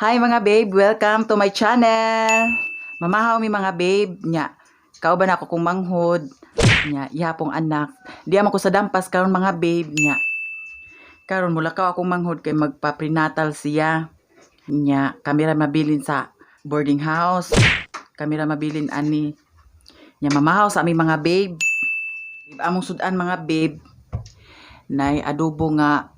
Hi mga babe, welcome to my channel. Mamahaw mi mga babe nya. Kauban ako kong manghod nya, ihapong anak. Di man ko sa dampas karon mga babe nya. Karon mulakaw akong manghod kay magpa-prenatal siya. Nya, kami ra mabilin sa boarding house. Kami ra mabilin ani. Nya mamahaw sa aming mga babe. Among sudan mga babe. Nay adobo nga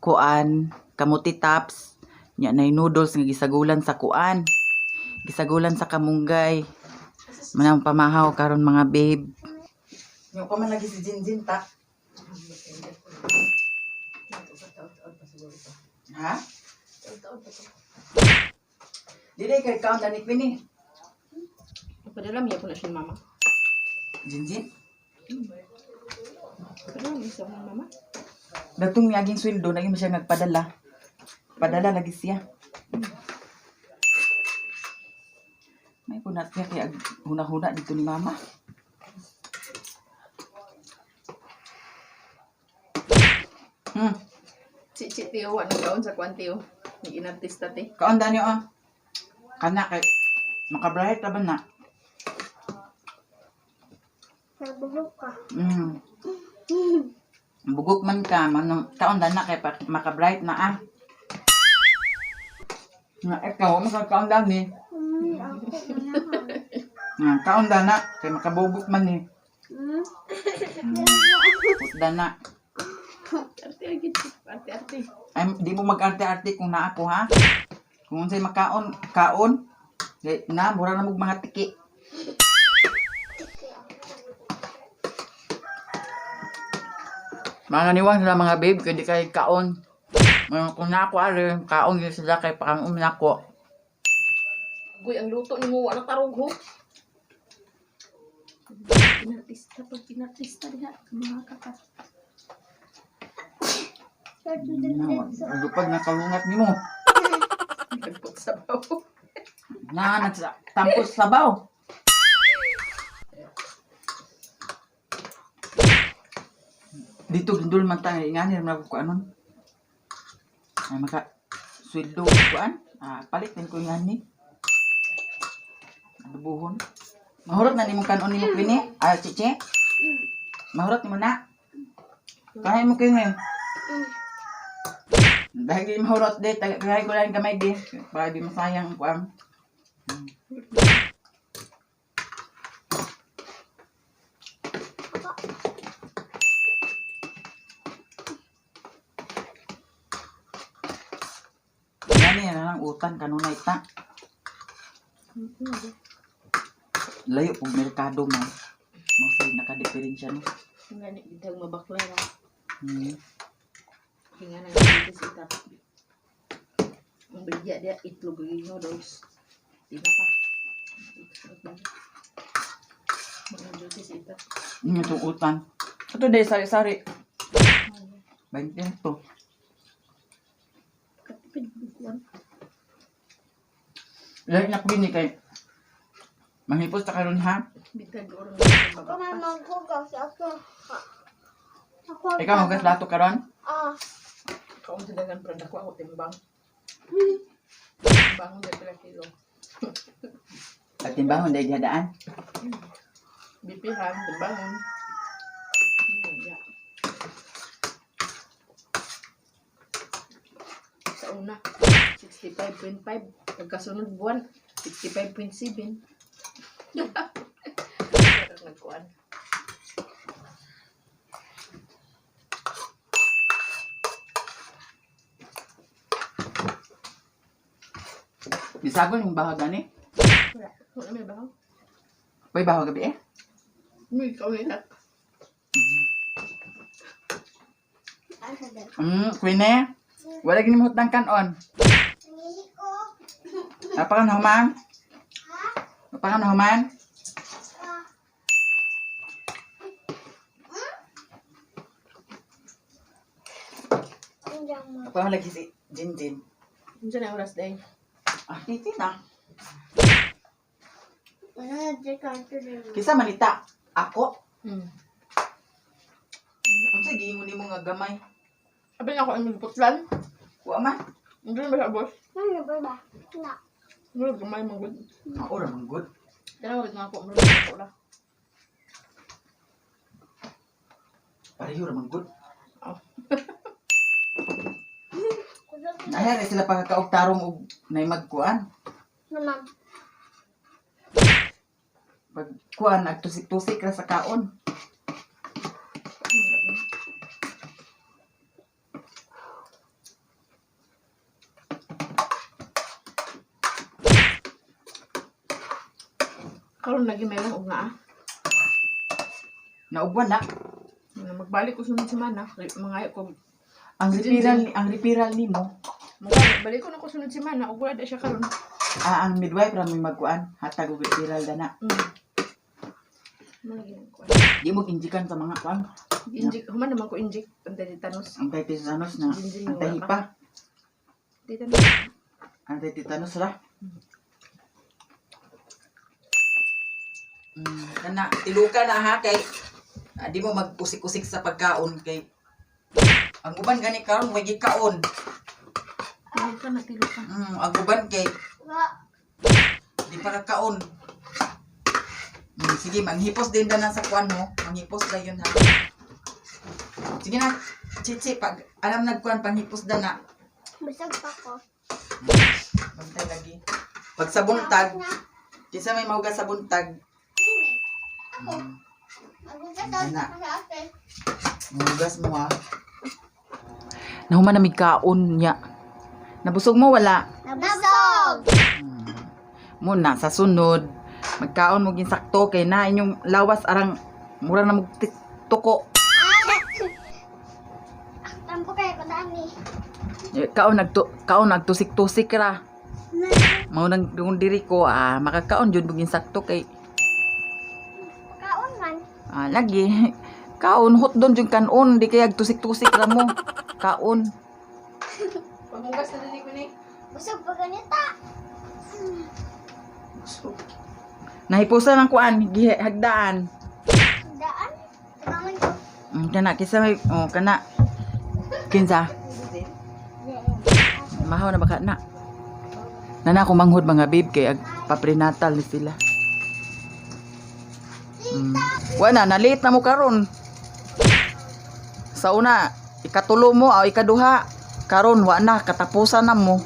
kuan, kamuti tops. Nya nay noodles nga gisagulan sa kuan. Gisagulan sa kamunggay. Manang pamahaw karon mga babe. Yo pa man lagi si Jinjin ta. Ha? Dili kay kaon dani Queen eh. Padala miya po na siya ni mama. Jinjin. Padala miya sa akong mama. Datong miaging sweldo naging siya nagpadala. Padala lagi siya. May kunat siya kay huna-huna dito ni mama. Si Chi Tio, wa nagkaon sa kuan Tio. Nag-inartista te. Kaon dani ah. Kana kay makabright ra ba na? Nabugok ka. Bugok man ka, manong kaon dana kay makabright na ah. Nga ikaw makakaon dani. Ako manahan. Nga kaon dana kay makabugok man ni. Dana. Arte arte arte arte. Ay, di mo mag-arte-arte kung naa ko ha. Kung unsay makaon, kaon. Kay na mura na mog mga tiki. Mga niwang sila mga babe, kaya di kay kaon. Mga kung na ako ari, kaon yun sila kay pakang nako. Guy, ang luto ni mo wala tarog ho. Inartista pag inartista diha mga kaka. Lupag na kalungat nimo. Nagpot sa bawo. Na nagtampos sabaw. Dito gindul man ta ingani man ko anon. Ay maka sweldo kuan. Ah, palit din ko ingani. Adubuhon. Mahurot na nimo kanon nimo Queenie? Ah, chiche. Mahurot nimo na. Kain mo Queenie. Dahil di mahurot di, tagay ko lang gamay di. Para di masayang ang kuan. Gani na lang utan kanunay ta. Layo pug merkado man. Mo say nakadiferensya no. Ngani bintag mabakla ra. Hinga na dito sa itap. Ang baligya diha itlog ug noodles. Di ba pa? Mga duty sa itap. Itong utan. Ito dahil sari-sari. 20 to. Katipid kuan. Layo na ko kay Mahipos ta karon ha. Bitag oro Ako may maghugas. Ako. Ako. Ikaw hugas lato karon? Ah. Kaon sa dagan pero dako ako timbang. Timbang sa pila kilo. At timbahon dahil dihadaan. Bipihan, timbangon. Ya. Sa una, 65.5. Pagkasunod buwan, 65.7. Nagkuan. Bisagon yung baho dani. Wala. Wala may bahaw. May baho gabi eh. May ikaw nila. Asa daw? Queenie. Wala gini mo hutang kanon. Nangihi ko. Apakan human? Apakan human? Ah. Ang mo. Apakan lagi si Jinjin. Unsa na oras day? Ah, titi na. Wala di ka ito rin. Kisa manita. Ako. Unsa giingon nimo nga gamay? Abi na ako ang magputlan. Wa man. Hindi ba sa boss? Ano ba ba? Na. Murag gamay man gud. Mao ra man gud. Tanaw gud nga ako, murag ako lah. Pareho ra man gud. Oh. Nahaya sila pagkakaog tarong og nay magkuan. Naman. Pag kuan nagtusik-tusik ra sa kaon. Karon lagi meron og naa. Naugwan na. Nga magbalik ko sunod semana, kay mangayo ko. Ang referral nimo, Magbalik balik ko na ko sunod semana ug wala da siya karon. ah, ang midwife ra may magkuan, hatag og referral dana. Mga ginang ko. Di mo injikan sa mga kuan. Inject, human naman ko inject anti-tetanus. Anti-tetanus na, Jinjin na wala anti-hipa, Tetanus. anti-tetanus ra. Kana tiluka na ha kay di mo magkusik-kusik sa pagkaon kay ang uban gani karon way gikaon. Tilo ka na, tilo ka. Ang uban kay Wa. di pa kakaon. Sige, manghipos din na sa kuan mo. Manghipos dayon ha. Sige na, Chichi, pag alam nagkuan, panghipos da na. Busog pa ko. Bantay lagi. Pag sa buntag, kinsa may mahugas sa buntag, Nini. Ako. Magugas Ana. ako sa ate. mahugas mo ha. Nahuman na may kaon niya. Nabusog mo wala? Nabusog. Muna sa sunod, magkaon mo ginsakto kay na inyong lawas arang mura na mo tuko. Tampo kayo ko dami. Eh, kaon nagtusik-tusik ra. Mao nang kung diri ko ah makakaon jud mo ginsakto kay Kaon man. ah, lagi kaon hotdon jud kanon di kay tusik-tusik ra mo. Kaon. Paghugas na din ko ni. Busog pa ganita. Nahipusan ang kuan gihagdaan. Daan. Tabangan ko. Kana kinsa may oh kana kinsa mahaw na baka na. Nana ako manghod mga babe kay ag paprenatal ni sila. Wala na late na mo karon. Sa una, ikatulo mo o ikaduha. Karon wa na katapusan na mo.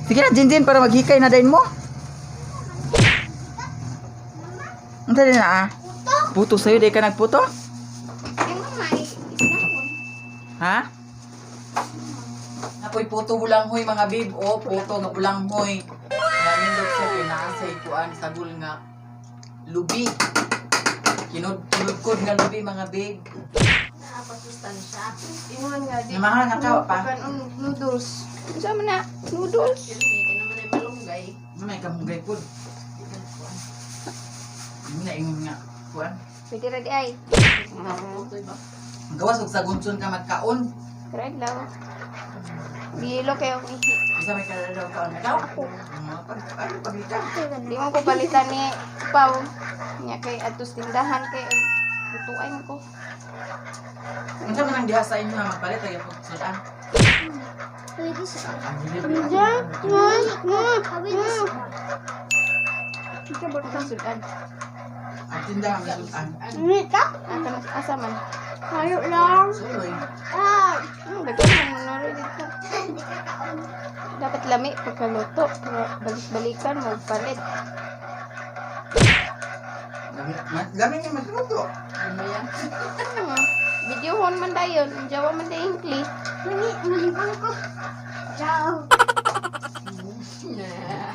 Sige na, Jinjin, para maghikay na din mo. Unsa din na ah? Puto. Puto sa'yo, di ka nagputo? Ay, mama, isnahon. Ha? Apoy puto bulanghoy mga babe. O, puto nga bulanghoy. Namindot siya kay naa sa ikuan sagol nga lubi. Kinudkod nga lubi mga babe. Napasustansya. Ingon nga di. Namahan na ka pa. Kanon noodles. Unsa man na noodles? Kini naman ay malunggay. May kamunggay pod. Ano na ingon nga kuan. Pwede ra di ay. Putoy ba? Gawas og sagunson ka magkaon. Try lang. Gilo kayo ang ihi. Isa may kaladaw kaon ikaw. Mga pag ano pagita. Di mo ko palitan ni Pau. Nya kay atos tindahan kay lutuan ko. Unsa man ang diha sa inyo ha magpalit ay pag sudan. Pwede siya. Ang hilig. Pwede siya. Ikaw ba kang sudan? Ang tindahan may sudan. Nita? Asa mas asa man? Hayo lang. Suloy. Ah. Daghan man manoro dito. Hindi ka kaon. Dapat lami pagkaluto. Pero balik-balikan mo palit. Lami ni magluto. Ano yan? Video hon man dayon, jawa man dayon kli. Mangi, malibang ko. Ciao.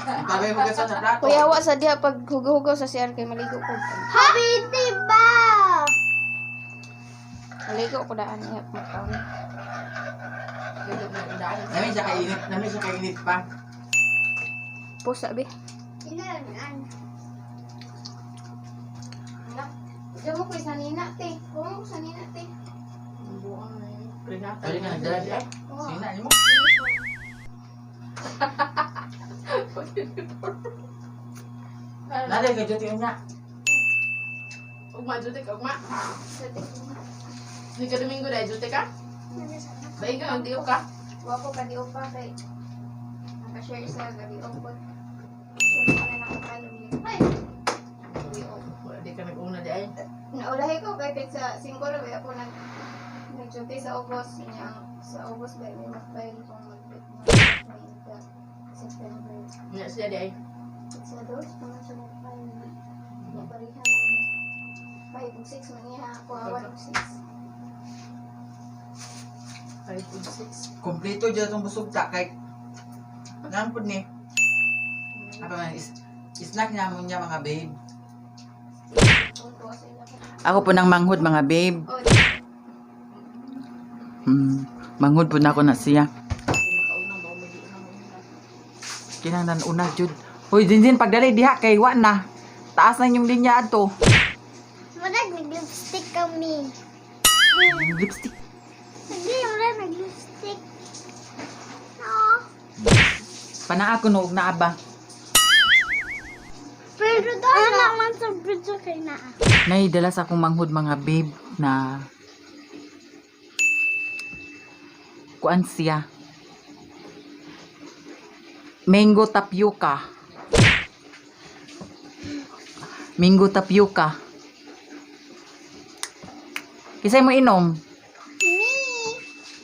Ang tagay mo sa plato. Kuya wa sa diha pag hugaw-hugaw sa CR kay maligo ko. Happy diba? Maligo ko daan niya magkaon. Nami siya kainit, nami siya kainit pa. Pusa be. Inaran. Diyan mo ko sa nina te. Kuha mo ko sa nina te. Buang na yun. Prenatal. Dali ka nagdala siya. Sina nimo. Nalay ka duty niya. Ugma, duty ka, ugma. Hindi ka Domingo dahil duty ka? Baik ka, magdiyo ka. Wa ko kadi pa kay naka-share sa gabi ko. Share ko na nako kayo. Ay. Gabi Wala, di ka nag-una di ay. Naulahi ko kay kahit sa 5 ra ba ako nag-duty sa August niya, sa August ba may mag-file kung mag September. Nga siya di ay. Sa dos pa man siya nag-file. Pareha man. 5 ug 6 man niya ako, 1 ug 6. 5 ug 6. Kompleto dyan itong busog ta kay nang pud ni. Apa man is snack na mo niya, mga babe. Ako po ng manghod, mga babe. Oh, di. Manghod po na ako na siya. Hindi makauna ba? Magi na mo na. Kinahanglan una jud. Hoy, Jinjin, pagdali diha kay wa na. Taas na inyong linya adto. Murag nag-lipstick kami. Lipstick. Hindi, murag nag-lipstick. No. Panaa ko no og naa ba. Pero doon na man sa bridge kay naa. Nay dala sa akong manghod, mga babe, na kuan siya. Mango tapioca. Mango tapioca. Kisay mo inom? Me.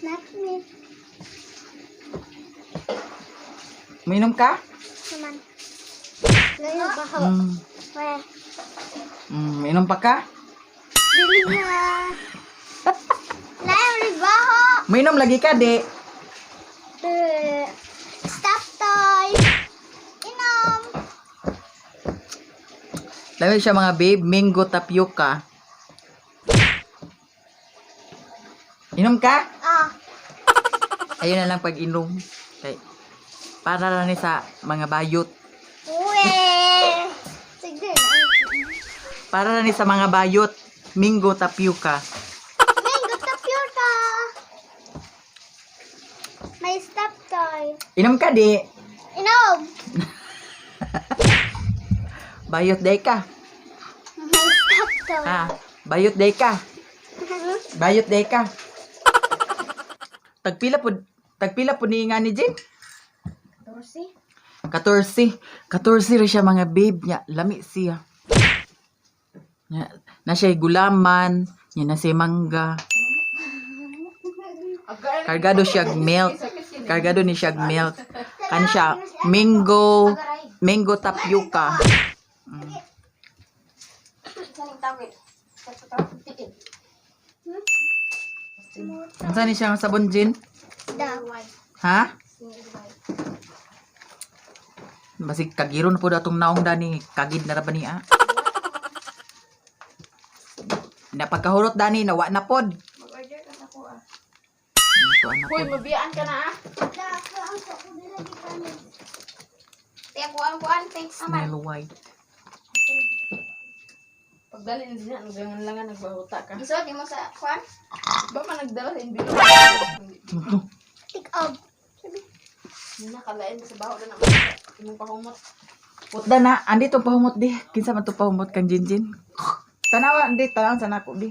Not me. Mainom ka? Naman. Layo ba ho? Weh. Inom pa ka? Dili na. Layo ba ho? Mainom lagi ka, di. Eh, stop toy. Inom. Lami siya, mga babe, mango tapioca. Inom ka? Ah. Ayun na lang pag-inom. Kay, para lang ni sa mga bayot. Weh. Sige. Para lang ni sa mga bayot. Mango tapioca. Mango tapioca. May stop toy. Inom ka, di. Inom. Bayot day ka. May stop toy. Ah, bayot day ka. Bayot day ka. Tagpila po ni nga ni Jin? 14. 14. 14 ra siya, mga babe, niya. Lami siya. Nya, na siya gulaman, niya na siya mangga. Kargado siya og milk. Kargado ni siya og milk. Kan siya mango, mango tapioca. Isa ning tawid. Sa tawid. Unsa ni siya nga sabon, Jin? Da. Ha? Single white. Basig kagiron po datong naong dani, kagid na ra ba niya? Napagkahurot dani, nawa na pod. Mag-order ka sa ko ah. Ito na Hoy, pod. mabiyaan ka na ah. Da. Ang sa ko dili kami. Te ako ang kuan te. Aman. Snail white. Pagdali na siya, naglangan-langan, nagbahuta ka. Isod nimo sa kuan. Ba man nagdala sa inbilo? Tik og. Nakalain sa baho na naman. Imong pahumot. Putda na, andi to pahumot di. Kinsa man to pahumot kang Jinjin? Tanawa, andi, tanawa sa nako di.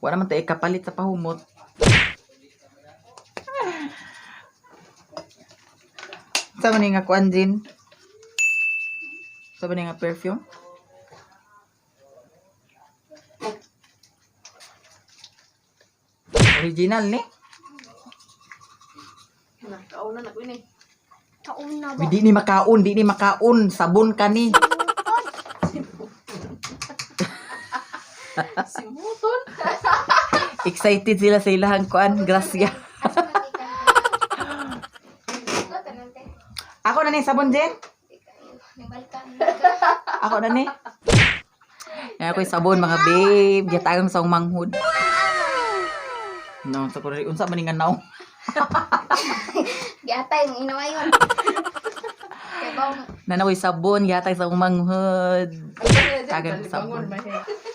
Wala man tayo kapalit sa pahumot. Sa man nga kuan, Jin? Sa man nga perfume? Original ni? Na, kauna na ko ini. Kauna ba? Uy, di ni makaon, di ni makaon. Sabon ka ni. Simuton. Excited sila sa ilahang kuan. Grasya. Asa man ni ka? Tanan te. Ako na ni sabon, Jen. Di kayo. Nibalkan. Ako na ni. Yan ako'y sabon, mga babe. Gitagong sa manghud. No, sa kuri unsa man ni nga naong. Giatay mong inawayon. Kay ba Nanakoy sabon, gihatag sa manghud. Tagan Tagan sabon.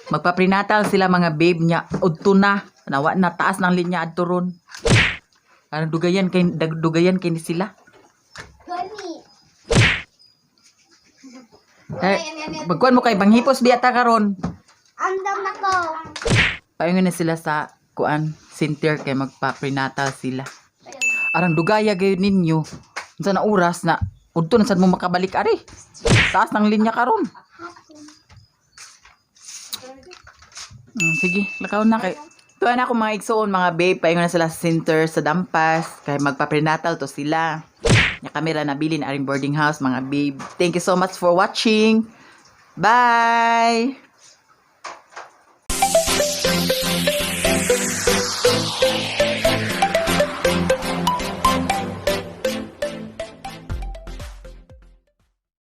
Magpaprenatal sila, mga babe, niya. Udto na. Nawa na taas ng linya adto ron. Parang dugayan kay ni sila. Gani. Eh, magkuan mo kay banghipos biya ta karon. Andam na ko. Paingon na sila sa kuan center kay magpa-prenatal sila. Arang dugaya gayud ninyo. Unsa na oras na udto na sad mo makabalik ari. Taas ng linya karon. Sige, lakaw na kay. Tuwa na ako, mga igsoon, mga babe, paingon na sila sa center sa Dampas kay magpa-prenatal to sila. Nya kami ra nabilin aring boarding house, mga babe. Thank you so much for watching. Bye.